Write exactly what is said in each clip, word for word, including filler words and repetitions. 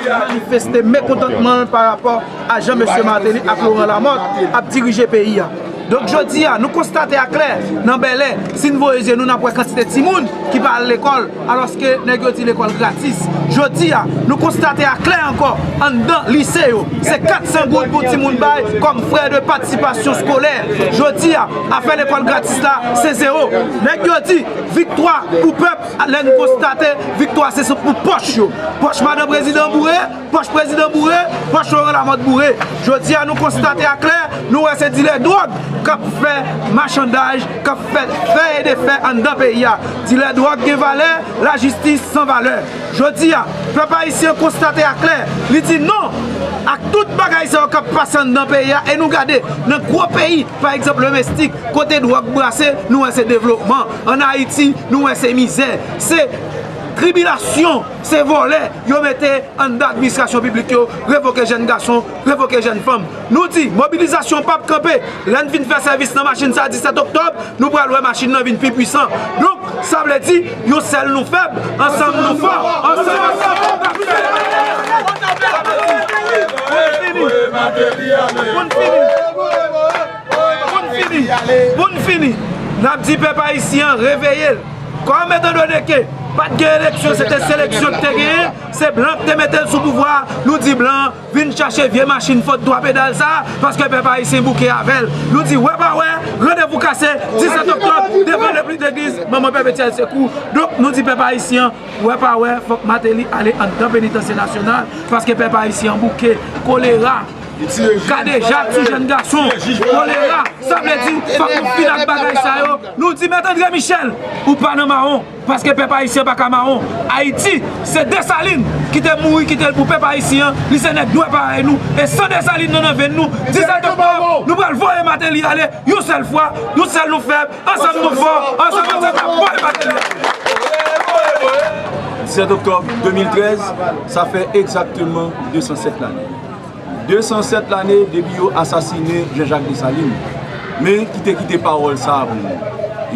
Manifeste mekontantman l pa rapò a jan mesye Martelly ak Laurent Lamothe ap dirije peyi a. Donk, jodi a, nou konstate aklè nan Bèlè, si n voye zye nou, n ap wè kantite timoun ki pa al lekòl, alòske nèg yo di lekòl gratis. Jodi a, nou konstate aklè ankò, anndan lise yo, se kat san goud pou timoun bay kòm frè de patisipasyon skolè. Jodi a, afè lekòl gratis la, se zewo. Nèg yo di, viktwa pou pèp, lè n konstate, viktwa se sou pou pòch yo. Pòch madan prezidan boure, pòch prezidan boure, pòch Laurent Lamothe boure. Jodi a, nou konstate aklè, nou wè se dilè dwòg k ap fè machandaj, k ap fè, fè e defè anndan peyi a. Dilè dwòg gen valè, lajistis san valè. Jodi a, pèp ayisyen konstate aklè, li di non ak tout bagay sa yo k ap pase anndan peyi a, e nou gade, nan gwo peyi, pa egzanp, domestik, kote dwòg brase, nou wè se devlopman. Ann Ayiti, nou wè se mizè, se tribilasyon, se vòlè yo mete anndan administrasyon piblik yo, revoke jèn gason, revoke jèn fanm. Nou di, mobilizasyon p ap kanpe. Lè n fin fè sèvis nan machin sa, disèt oktòb, nou pral wè machin nan vin pi pwisan. Donk, sa vle di, yon sèl nou fèb, ansanm nou fò, ansanm, ansanm nou fò. Pou n fini, pou n fini, pou n fini, n ap di pèp ayisyen an reveye l. Kòm etan done ke pa t gen eleksyon, se te seleksyon ki te genyen, se blan ki te mete l sou pouvwa a, nou di blan an vin chache vye machin fòt twa pedal sa a, paske pèp ayisyen bouke avè l. Nou di wè pa wè, randevou kase, disèt oktòb, devan lepi-, legliz Manman Pèpetyèl Sekou. Donk, nou di pèp ayisyen an, wè pa wè, fòk Martelly ale anndan penitansye nasyonal, paske pèp ayisyen an bouke. Kolera, kadejak sou jèn gason, kolera, sa vle di, fòk nou fin ak bagay sa yo. Nou di, Mèt André Michel, ou pa nan mawon. Paske pèp ayisyen pa ka mawon. Ayiti, se Desalin ki te mouri, kite l pou pèp ayisyen an. Li se nèg dwè parèy nou. E san Desalin nan, nan venn nou, disèt oktòb, nou pral voye Martelly ale yon sèl fwa, yon sèl nou fèb, ansanm nou fò, ansanm, ansanm n ap voye Martelly ale. Disèt oktòb de mil trèz, sa fè egzakteman de san sèt lane. De san sèt lane depi yo asasinen Jean-Jacques Dessalines, men ki te kite pawòl sa a pou nou.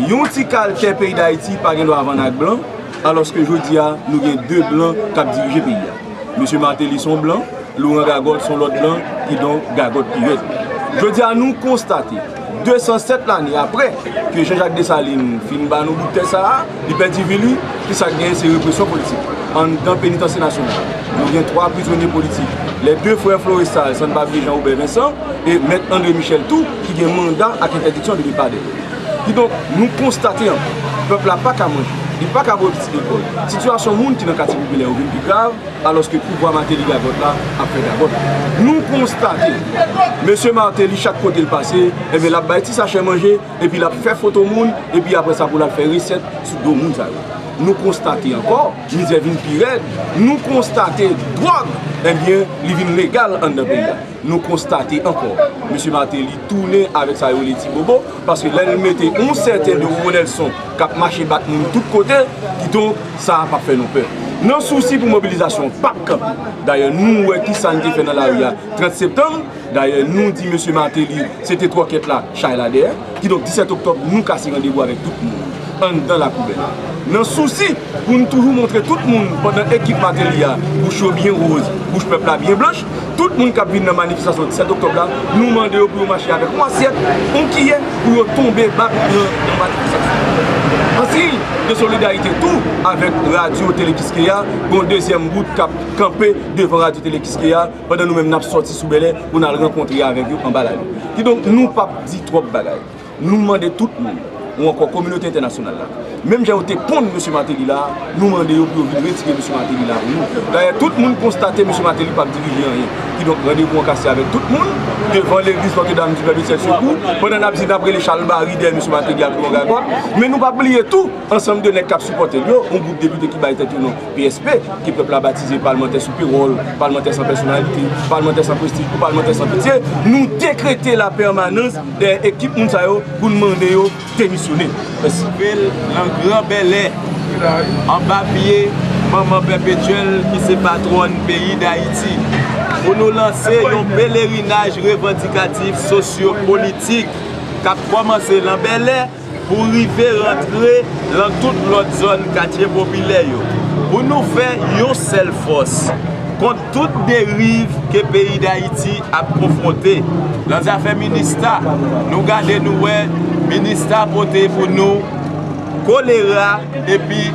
Yon ti kal tè peyi Dayiti pa gen dwa vann ak blan, alòske jodi a, nou gen de blan k ap dirije peyi a. Mesye Martelly se yon blan, Laurent Gagòt se yon lòt blan, kidonk Gagòt pi rèd. Jodi a, nou konstate, de san sèt lane apre ke Jean-Jacques Dessalines fin ba nou bout tè sa a, li pèdi vi li, ki sa k genyen se represyon politik. Anndan penitansye nasyonal, nou gen twa prizonye politik, les deux frères Florestal, san n pa bliye Jean Robert Vincent, e Mèt André Michel tou, ki gen manda ak entèdiksyon depi pa dèyè. Kidonk, nou konstate ankò, pèp la pa ka manje, li pa ka voye pitit lekòl. Sitiyasyon moun ki nan katye popilè yo vin pi grav, alòske pouvwa Martelly gagòt la ap fè gagòt. Nou konstate, mesye Martelly, chak kote l pase, enben, l ap bay ti sachè manje, epi l ap fè foto moun, epi apre sa pou l al fè resèt sou do moun sa yo. Nou konstate ankò, mizè vin pi rèd. Nou konstate dwòg, ebyen, li vin legal anndan peyi a. Nou konstate ankò, mesye Martelly tounen avèk sa yo rele ti bobo, paske lè l mete yon sèten de Wobo Nelson k ap mache bat moun tout kote, kidonk, sa a p ap fè nou pè. Nan sousi pou mobilizasyon p ap kanpe. Dayè, nou wè ki sa n te fè nan lari a trant septanm. Dayè, nou di mesye Martelly, se te twòkèt la, chay la dèyè. Kidonk, disèt oktòb, nou kase randevou avèk tout moun anndan lakou Bèlè. Nan sousi pou n toujou montre tout moun, pandan ekip Martelly a, bouch yo byen woz, bouch pèp la byen blanch, tout moun k ap vin nan manifestasyon disèt oktòb la, nou mande yo pou yo mache avèk yon asyèt, yon kiyè, pou yo tonbe ba blan nan manifestasyon. An siy de solidarite tou avèk Radyo Tele Kiskeya, gen yon dezyèm bout k ap kanpe devan Radyo Tele Kiskeya, pandan nou menm n ap sòti sou Bèlè pou n al rankontre avèk yo anba lari. Kidonk, nou p ap di twòp bagay. Nou mande tout moun, ou ankò kominote entènasyonal la, Menm jan yo te ponn mesye Martelly la, nou mande yo pou yo vin retire mesye Martelly la pou nou. Dayè, tout moun konstate mesye Martelly p ap dirije anyen. Kidonk, randevou an kase avèk tout moun devan legliz Notre Dame du Perpétuel Secours, pandan n ap di n ap rele chalbari dèyè mesye Martelly ak yon gagòt. Men nou p ap bliye tou, ansanm de nèg k ap sipòte l yo, yon gwoup depite ki bay tèt yo non P S P, ke pèp la batize palmantè sou pewòl, palmantè san pèsonalite, palmantè san prestij, ou palmantè san pitye, nou dekrete lapèmanans dèyè ekip moun sa yo pou n mande yo demisyone. Mèsi. Fè l nan Gran Bèlè, anba pye Manman Pèpetyèl ki se patwòn peyi Dayiti, pou nou lanse yon pelerinaj revandikatif sosyo-politik k ap kòmanse lan Bèlè pou rive rantre lan tout lòt zòn katye popilè yo, pou nou fè yon sèl fòs kont tout deriv ke peyi Dayiti ap konfwonte. Lan zafè Minista, nou gade nou wè Minista pote pou nou kolera epi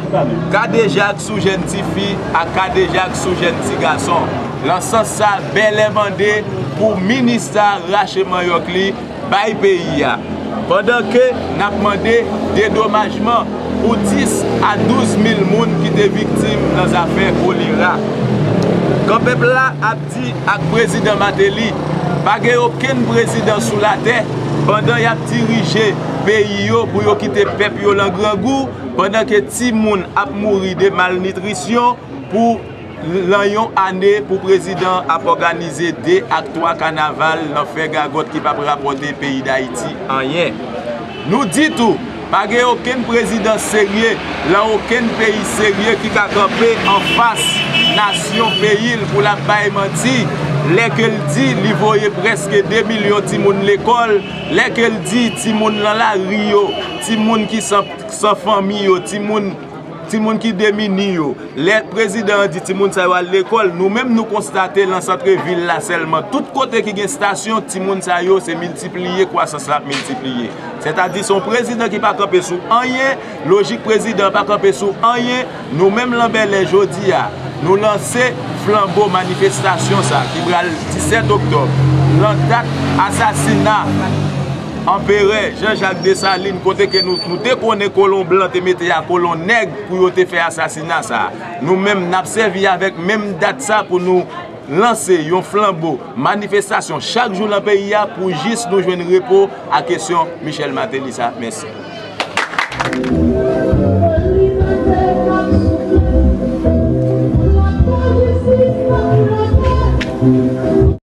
kadejak sou jèn tifi ak kadejak sou jèn ti gason. Lan sans sa, Bèlè mande pou Minista rache manyòk li bay peyi a, pandan ke n ap mande dedomajman pou dis a douz mil moun ki te viktim nan zafè kolera. Kanpèp la ap di ak prezidan Martelly, pa gen okenn prezidan sou latè, pandan y ap dirije peyi yo pou yo kite pèp yo lan grangou, pandan ke timoun ap mouri de malnitrisyon, pou lan yon ane pou prezidan ap òganize de ak twa kanaval lan fè gagòt ki p ap rapòte peyi Dayiti anyen. Nou di tou, pa gen okenn prezidan serye lan okenn peyi serye ki ka kanpe anfas nasyon peyi l pou l ap bay manti, lè ke l di li voye prèske de milyon timoun lekòl, lè ke l di timoun lan lari yo, timoun ki san, san fanmi yo, timoun, timoun ki demini yo. Lè prezidan an di timoun sa yo al lekòl, nou menm nou konstate lan santrevil la sèlman, tout kote ki gen estasyon, timoun sa yo se miltipliye, kwasans la ap miltipliye. Sètadi se yon prezidan ki pa kanpe sou anyen, lojik prezidan an pa kanpe sou anyen. Nou menm lan Bèlè jodi a, nou lanse flanbo manifestasyon sa ki pral disèt oktòb, lan dat asasina Anperè Jean Jacques Dessalines, kote ke nou, nou te konnen kolon blan te mete a kolon nèg pou yo te fè asasina sa. Nou menm, n ap sèvi avèk menm dat sa pou nou lanse yon flanbo manifestasyon chak jou lan peyi a pou jis nou jwenn repo a kesyon Michel Martelly sa. Mèsi.